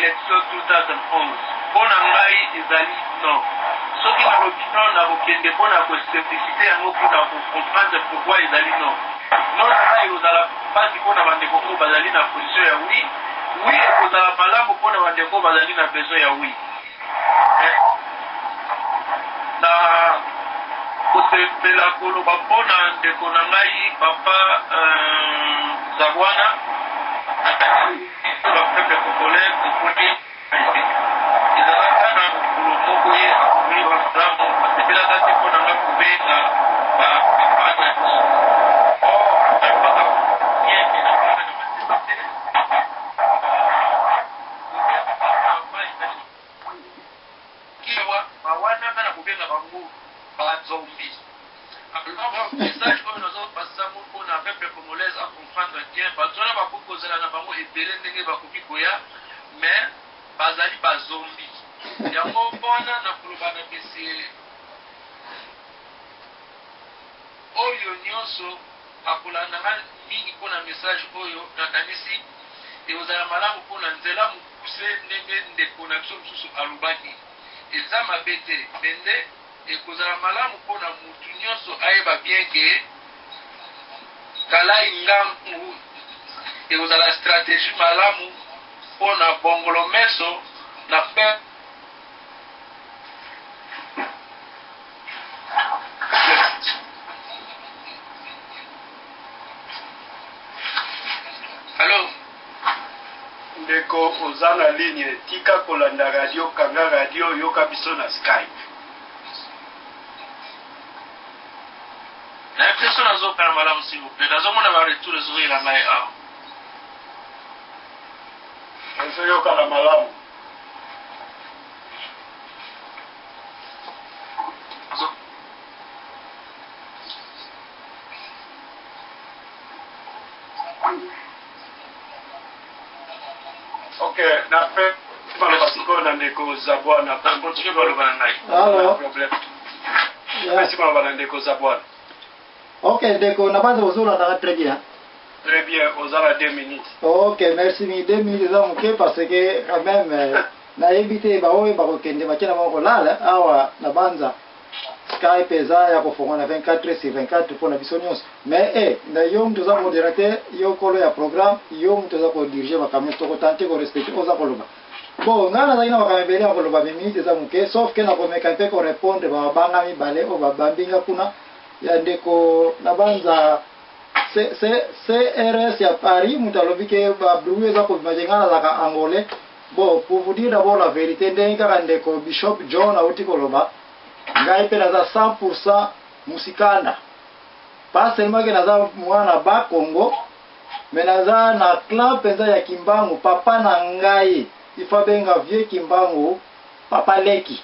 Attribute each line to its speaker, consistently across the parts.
Speaker 1: election 2011? Mpo na ngai ezali non. Soki nalobi non, nakokende mpo na ko simplicite yango mpo na ko comprendre pourquoi ezali non. Non na ngai ekozala mpasi mpo na bandeko oyo bazali na position ya oui. Oui ekozala malamu mpo na bandeko oyo bazali na besoin ya oui. Mais na kosepela koloba mpo na ndeko na ngai papa euh, Zabwana, nakanisi ba peuple congolais tokoli ezalaka na mokolo moko ye akomeli malamu asepelaka te mpo na nga kobenga ba papa na biso or alobaka bien ke na bana na masese te. Kobenga papa ezali kiwa bawana nga na kobenga bango ba zombi. Alors message oyo nazo pasisa ngo pona peuple congolaise a comprendre bien, bato wana bakoki kozala na bango ebele ndenge bakoki koya mais bazali ba zombi. Yango wana na koloba na monsieur oyo nionso akolanda nga mingi pona message oyo, nakanisi ekozala malamu pona nzela mokuse ndenge ndeko na biso mosusu alobaki eza mabe te mais nde Ekozala malamu po na mutu nionso ayeba bien que Kalayi Ngangu ekozala strategie malamu po na bongolo meso na peuple. Allo?
Speaker 2: Ndeko oza na ligne tika kolanda radio kanga radio yoka biso na skype.
Speaker 1: Nayebi te soki nazokana malamu s'il vous plait nazomona ba retour ezoyela ngai awa.
Speaker 2: Ezoyokana malamu. Ok, na pe maloba sikoyo na ndeko Zabwana.
Speaker 1: Continue maloba na ngai.
Speaker 3: Allo.
Speaker 2: Problème. Napesi maloba na ndeko Zabwana.
Speaker 3: Ok, ndeko, na banza ozolandaka très bien.
Speaker 2: Très bien, oza na 2 minutes.
Speaker 3: Ok, merci mingi. 2 minutes eza moke parce que quand même euh, nayebi te baoyo bakokende batie na bango kolala awa na banza. Skype eza ya kofongwana 24 heures sur 24 mpo na biso nyonso. Mais eh, na yo moto oza modérateur, yo kolo ya programme, yo moto oza ko diriger makambo nyonso, toko tenter ko respecter oza koloba. Bon, ngai nazalaki na makambo ebele ya koloba mais minute eza moke, sauf que nakomeka mpe ko répondre ba mabanga mibale oyo babambi nga kuna ya ndeko nabanza C, C, CRS ya Paris, moto alobi ke ba bruit eza kobima ke ngai nazalaka angolais. Bon, pour vous dire d'abord la verite, ndenge kaka ndeko Bishop John auti koloba, ngai mpe naza 100% musikanda. Pas seulement que naza mwana ba Congo, mais naza na clan mpenza ya Kimbangu. Papa na ngai, il faut abenga vieux Kimbangu papa leki.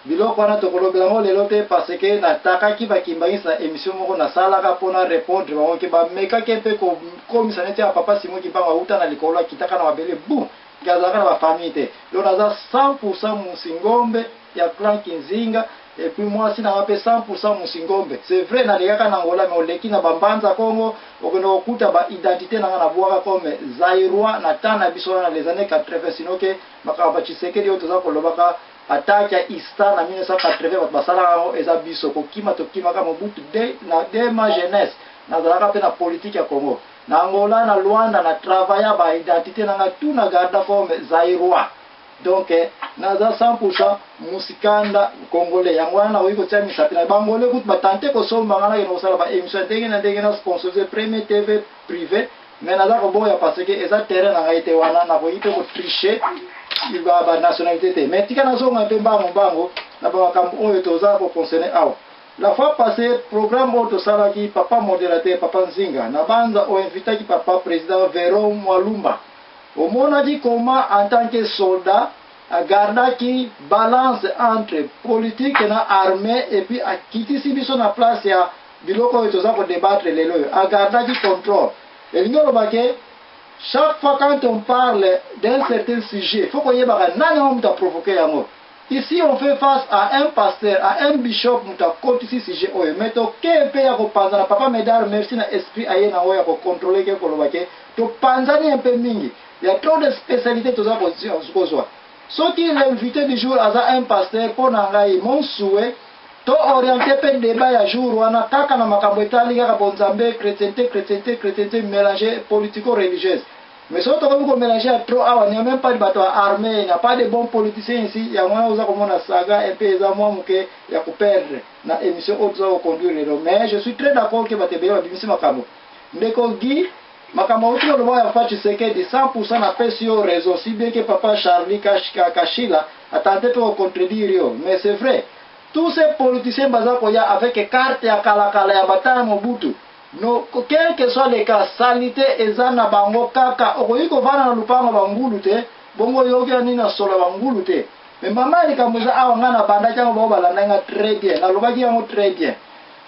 Speaker 3: Biloko wana tokolobela yango lelo te parce que natakaki ba kimbanguiste na emission moko nasalaka mpo na repondre bango ke bamekaki mpe kokomisa neti ya papa Simon Kimbangu awuta na likolo akitaka na mabele boum ke azalaka na ba famille te. Donc naza 100% musingombe ya clan Kinzinga et puis mwasi na nga mpe 100% musingombe. C'est vrai nalekaka na Angola mais oleki na ba Mbanza Kongo okende kokuta ba identite na nga nabwaka comme Zairois na temps na biso wana na les annees 80 sinon ke makambo ya Tshisekedi oyo toza kolobaka Attaque ya ISTA na 1980 bato basalaka yango eza biso kokima tokimaka Mobutu de na de ma jeunesse nazalaka pe na politique ya Congo na Angola na Luanda na travailla ba identite na nga tout na garda comme Zairois donc naza 100% musikanda congolais yango wana nakoki kotia misapi na bangolais kutu batante kosomba nga nakende kosala ba emission ya ndenge na ndenge na sponsorise premier TV prive Mais naza koboya parce que eza terrain na ngai te wana nakoki pe ko tricher ba, ba nationalité te. Mais tika nazonga mpe mbango mbango na ba makambo oyo toza ko concerner awa. La fois passée programme oyo tosalaki papa modérateur papa Nzinga na banza o invitaki papa président Vero Mwalumba. Omonaki comment en tant que soldat agardaki balance entre politique na armée et puis akitisi biso na place ya Biloko oyo toza ko debattre lelo oyo, a gardaki controle. Elingi oloba ke chaque fois quand on parle d'un certain sujet, faut koyebaka nani yango moto a provoquer yango. Ici on fait face à un pasteur, à un bishop moto akotisi sujet oyo. Mais toke mpe ya kopanzana, papa Medard merci na esprit aye nango ya ko controler ke koloba ke topanzani un peu mingi. Il y a trop de spécialités toza kozwa. Soki l'invité du jour aza un pasteur, mpo na ngai, mon souhait, to oriente mpe débat ya jour wana kaka na makambo etali kaka bonzambe, chrétienté, chrétienté, chrétienté mélange politico religieuse. Mais soki tokomi komélange ya trop awa, n'y a même pas de bato ya armée, il n'y a pas de bons politiciens ici. Yango wana oza komona saga mpe eza mwa moke ya koperdre na émission oyo toza koconduire lelo. Mais je suis très d'accord ke bato ebele babimisi makambo. Ndeko Guy, makambo auti koloba ya Fa Tshisekedi, 100 napesi yo raison, si bien que papa Charlie Kashila atente mpe kocontredire yo. Mais c'est vrai, tous ces politiciens baza koya avec carte ya kalakala ya bata ya Mobutu. No, quel que soit le cas, salité eza na bango kaka. Okoki kovanda na lupango bangulu te, bongo oyoki ya nini na solo bangulu te. Mais mama ya likambo eza awa, ngai nabandaki yango, bao balanda nga très bien, nalobaki yango très bien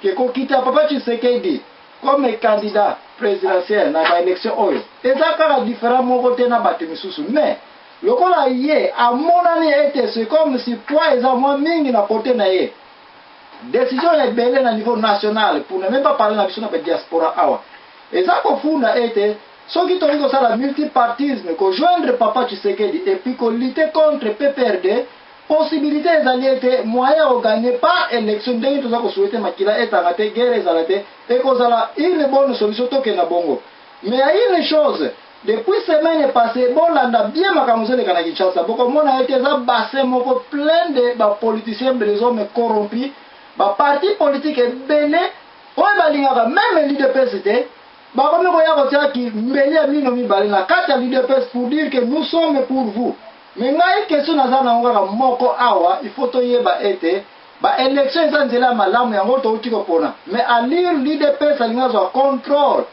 Speaker 3: ke kokita papa Tshisekedi comme candidat présidentiel na baélection oyo eza kaka différent moko te na bato misusu. Mais lokola ye amonani ete c'est comme si poids eza mwa mingi na kote na ye, décision ya ebele na niveau national, pour ne même pas parler na biso na badiaspora awa, eza kofunda ete soki tolingi kosala multipartisme, kojoindre papa Tshisekedi et puis kolutter contre PPRD, possibilité ezali ete moyen ya kogagner par élection ndenge toza kosouhaiter, makila etanga te, guerre ezala te, ekozala une bonne solution. Tokenda bongo. Mais ya une chose, depuis semaine passée, bolanda bien makambo ezoleka na Kinshasa, bokomona ete eza bassin moko plein de bapoliticiens, des hommes corrompus, baparti politique ebele oyo balingaka même l'UDPS te, bakomi koya kotiaki mbeli ya mino mibale na kati ya l'UDPS pour dire que nous sommes pour vous. Mais ngai, question naza nango kaka moko awa: il faut toyeba ete baélection eza nzela ya malamu, yango touti kopona. Mais alire l'UDPS alingi azwa contrôle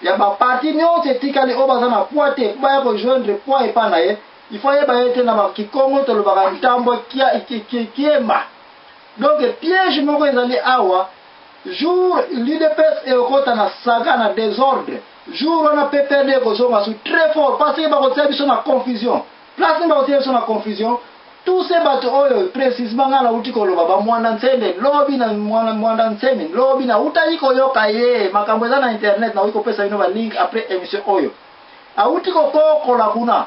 Speaker 3: ya baparti nyonso etikali oyo baza na poids te, po baya kojoindre poids epa na ye. Il faut yeba ye te, na bakikongo tolobaka ntambo kiemba. Donc piège moko ezali awa. Jour l'UDPS ekokɔta na saga, na désordre, jour wana PPRD ekozonga su très fort, parce que bakotia biso na confusion. Place nini bakotia biso na confusion? Tous ces bato oyo précisement ngai nauti koloba, bamwanda Nsende lobi na Mwanda Nsemi lobi, nautaki koyoka ye, makambo eza na internet, nauti kopesa bino balink après émission oyo. Auti kokokola kuna,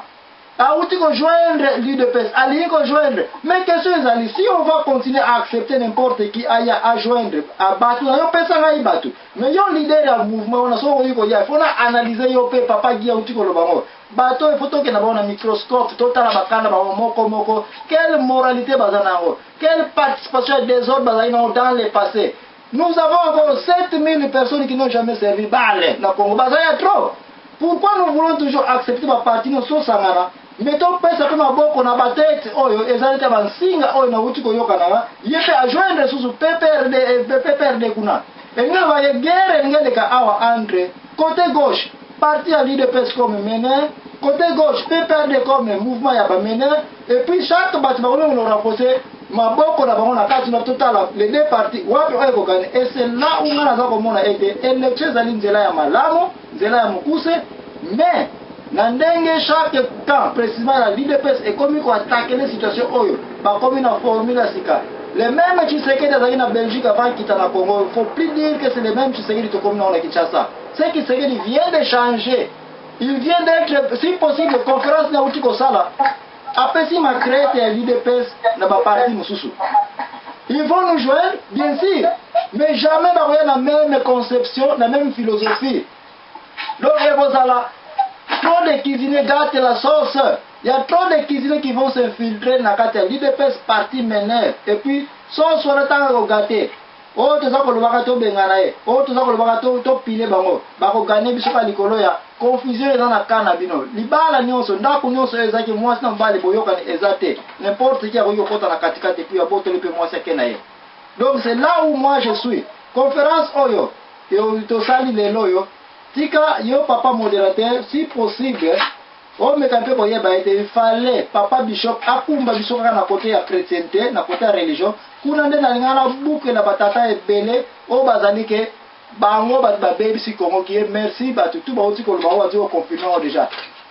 Speaker 3: auti kojoindre l'UDPS, alingi kojoindre. Mais question ezali, si on va continuer à accepter n'importe qui aya ajoindre bato na yo, pesa ngai bato, mais yo leader ya mouvement wana, soki okoki koya, faut na analyse yo mpe. Papa Guy auti koloba ngo, bato il faut tokenda bango na microscope, totala bakanda bango moko moko, quelle moralité baza na yango, quelle participation ya désordre bazali nango dans le passé. Nous avons encore 7000 personnes qui n'ont jamais servi balle na Congo, baza ya trop. Pourquoi nous voulons toujours accepter baparti nyonso osangana, mais topesa mpe maboko na batete oyo ezali te, bansinga oyo nauti koyokanaka ye mpe ajoindre susu PPRD, PPRD kuna, elingi baye guerre elingi eleka awa entre côté gauche parti ya l'UDPS comme meneur, côté gauche PPRD comme mouvement ya bameneur, et puis chaque bato bakomi korenforcer maboko na bango na kati na totala les deux partis wapi oyo ekokani. Et c'est là où nga naza komona ete élection ezali nzela ya malamu, nzela ya mokuse. Mais na ndenge chaque camp, précisément ya l'UDPS, ekomi koattaquer situation oyo, bakomi na formule ya sika. Le même Tshisekedi azalaki na Belgique avant kita na Congo, il faut plus dire que c'est le même Tshisekedi tokomi nango na Kinshasa. Ce Tshisekedi vient de changer, il vient d'être, si possible, conférence nauti kosala, apesi macrete ya l'UDPS na baparti mosusu. Ils vont nous joindre, bien sûr, mais jamais bakoya na même conception, na même philosophie. Donc ekozala trop de cuisiniers gâtent la sauce. Il y a trop de cuisiniers qui vont s'infiltrer na kati ya l'UDPS, parti meneur, et puis sauce wana ntango ekogâter, oyo toza kolobaka tobengana ye, oyo toza kolobaka topile bango, bakogane biso ka likolo ya confusion eza na ka na bino. Libala nyonso, ndako nyonso oyo ezalaki mwasi na mobali boyokani eza te, n'importe qui akoki kokɔta na katikati, et puis abotoli mpe mwasi ake na ye. Donc c'est là où moi je suis. Conférence oyo tosali lelo oyo, tika yo papa modérateur, si possible omeka mpe koyeba ete il fallait papa bishop akumba biso kaka na kote ya chrétienté, na kote ya religion. Kuna nde nalinga nabukela batata ebele oyo bazali ke bango bato babebisi Congo. Kie merci, bato tu bauti koloba oyo bauti koconfirmer oyo déjà.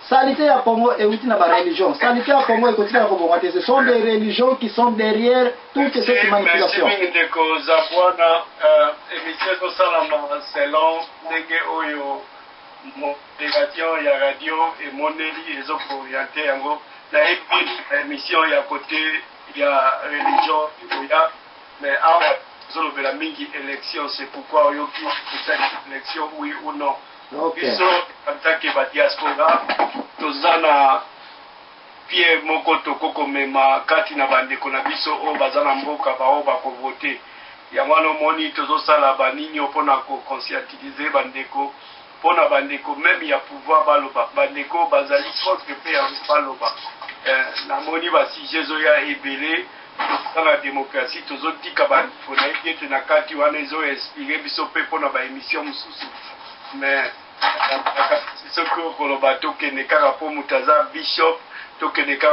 Speaker 3: Saleté ya Congo euti na bareligion, saleté ya Congo ekotikala kobonga te. Ce sont des religions qui sont derrière toute cette manipulation.
Speaker 2: Merci mingi, ndeko Zabwana. Émission ezosalama selon ndenge oyo. Modération ya radio emoneli ezokoorienter yango. Nayebi émission ya côté ya religion ekoya, mais awa tozolobela mingi élection. C'est pourquoi oyoki esali élection, oui ou non. Biso en tant que badiaspora, toza na pied moko tokokomema kati na bandeko na biso oyo baza na mboka, baoyo bakovote. Yango wana omoni tozosala banini mpona koconscientiser bandeko, mpona bandeko même ya pouvoir baloba, bandeko bazali contre mpe yango baloba. Namoni basujet ezoya ebele. Toza na démocratie, tozotika bandeko. Nayebi ete na kati wana ezoinspirer biso mpe mpona baémission mosusu, mais soki okoloba tokende kaka mpo moto aza bishop, tokende kaka.